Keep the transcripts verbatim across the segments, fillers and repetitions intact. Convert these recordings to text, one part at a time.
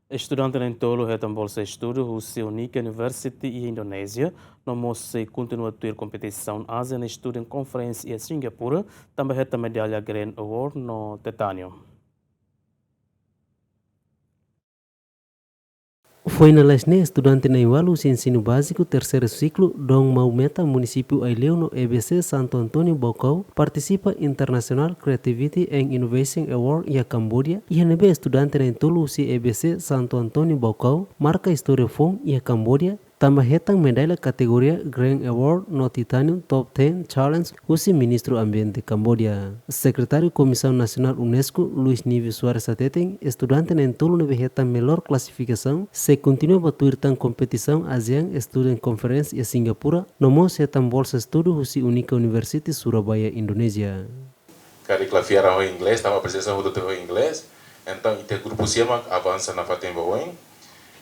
Estudante na'in-tolu hetan bolsa estudu husi Unica University iha Indonézia, no mós sei kontinua tuir kompetisaun ASEAN Student Conference iha Singapura, tanba hetan medalla Grand Award no titániu. Foin lalais ne'e, estudante na'in-ualu husi ensinu báziku terseiru siklu Dong Mau Meta, munisípiu Aileu no E B C Santo António Baucau, partisipa International Creativity and Innovation Award iha Kambodia, iha ne'ebé estudante na'in-tolu husi E B C Santo António Baucau marka istória foun iha Kambodia, tanba hetan medalla kategoria Grand Award no titániu Top ten Challenge husi Ministru Ambiente Kambodia. Sekretáriu Komisaun Nasionál UNESCO, Luis Nívio Soares hateten, estudante na'in-tolu ne'ebé hetan mellór klasifikasaun sei kontinua ba tuir tan kompetisaun ASEAN Student Conference iha Singapura, no mós hetan bolsa estudu husi Unica University Surabaya, Indonézia. Karik la fiar ho inglés, tanba apresiasaun hotu-hotu ho inglés. Entaun, ita grupu sira mak avansa nafatin ba oin.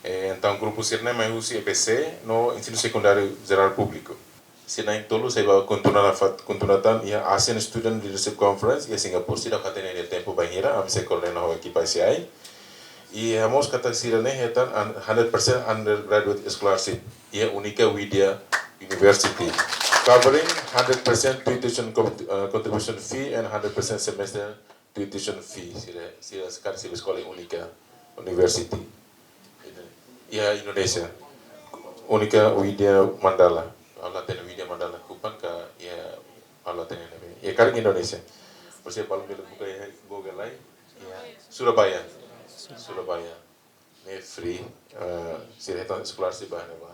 Eh, entaun, grupu sira-ne'e mai husi E B C no Ensinu Sekundáriu Jerál Públiku. Sira na'in-tolu sei ba kontinua nafa-, kontinua tan iha ASEAN Student Leadership Conference iha Singapura, sira la hatene nia tempu bainhira, ami sei koordena ho ekipa S I. I hamoos katak sira-ne'e hetan an-, hundred percent undergraduate scholarship iha Unica Widya University, covering hundred percent tuition com-, uh, contribution fee and hundred percent semester tuition fee. Sira, sira sekarang sira eskola Unica University. Iha Indonézia. Unica Widya Mandala. Ha'u la hatene Widya Mandala Kupang ka, iha, ha'u la hatene ne'ebé. Iha karik Indonézia. Maibé balun bele buka iha Google lai. Iha Surabaya. Surabaya. Ne'e free, eh, sira hetan scholarship ba ne'ebá.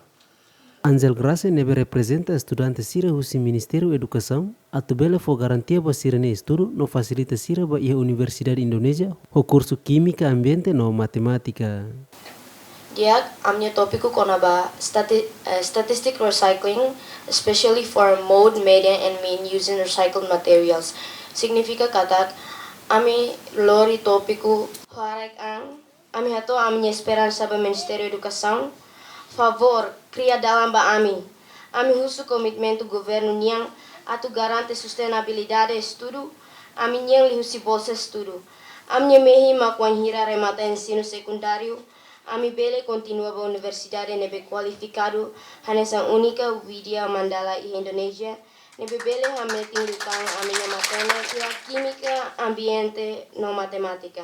Angel Grace ne'ebé reprezenta estudante sira husi Ministériu Edukasaun atu bele fó garantia ba sira-nia estudu no fasilita sira ba iha Universidade Indonézia ho kursu Kímika Ambiente no Matemátika. Di'ak, ami-nia tópiku kona-ba stati-, eh, statistic recycling, especially for mode, media, and mean using recycled materials. Signifika katak ami lori tópiku haraik an, ami hato'o ami-nia esperansa ba Ministériu Edukasaun, favór, kria dalan ba ami. Ami husu komitmentu governu nian atu garante sustentabilidade estudu ami-nian liuhusi bolsa estudu. Ami-nia mehi mak wainhira remata ensinu sekundáriu, ami bele kontinua ba universidade ne'ebé kualifikadu, hanesan Unica Widya Mandala iha Indonézia, ne'ebé bele hametin liután ami-nia matenek iha kímika, ambiente no matemátika.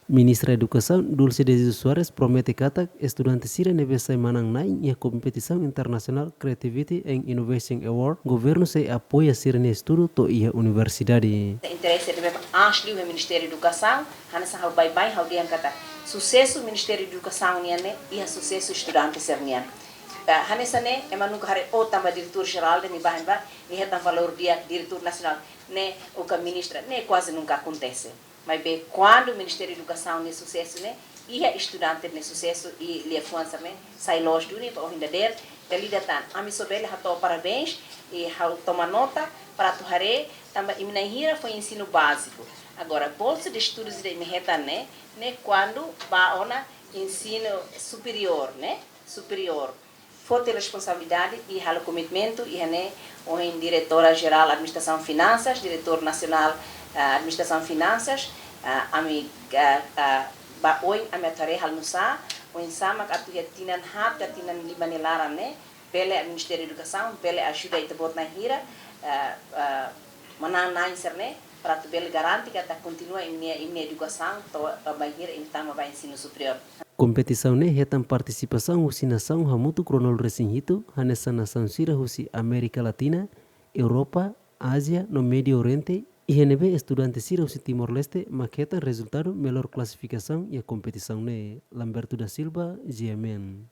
Ministra Edukasaun, Dulce de Jesus Soares, promete katak estudante sira ne'ebé sai manán-na'in iha kompetisaun internasionál Creativity and Innovation Award, governu sei apoia sira-nia estudu to'o iha universidade. Interese ne'ebé mak aas liu iha Ministériu Edukasaun, hanesan ha'u baibain ha'u dehan katak susesu Ministériu Edukasaun nian ne'e iha susesu estudante sira-nian. Eh, hanesan ne'e, ema nunka haree, oh, tanba diretór jerál de'it nia bá iha ne'ebá, nia hetan valór di'ak, diretór nasionál ne'e, ou ka ministra ne'e, kuaze nunka akontese. Maibé kuandu Ministériu Edukasaun nia susesu ne'e, iha estudante nia susesu i liafuan sira-ne'e sai loos duni ba ohin dadeer, dala ida tan. Ami só bele hato'o parabéns i ha'u toma nota para atu haree, tanba imi na'in hira foin ensinu báziku. Agora, bolsa de estudus ida imi hetan ne'e, ne'e kuandu bá ona ensinu superiór, ne'e? Superiór. Foti responsabilidade i halo komitmentu, iha ne'e ohin Diretora Jerál Administrasaun Finansas, Diretór Nasionál, eh, Administrasaun Finansas, eh, ami, eh, eh, ba oin ami atu haree halo nu'usá, oinsá mak atu iha tinan haat ka tinan lima nia laran ne'e, bele Ministériu Edukasaun, bele ajuda ita-boot na'in hira, eh, eh, manán-na'in sira-ne'e, para atu bele garante katak kontinua imi-nia, imi-nia edukasaun to'o, eh, bainhira imi tama ba ensinu superiór. Kompetisaun ne'e hetan partisipasaun husi nasaun hamutuk ruanulu-resin-hitu, hanesan nasaun sira husi Amérika Latina, Europa, Ázia no Médiu Oriente, iha ne'ebé estudante sira husi Timor-Leste mak hetan rezultadu mellór klasifikasaun iha kompetisaun ne'e. Lamberto da Silva, G M N.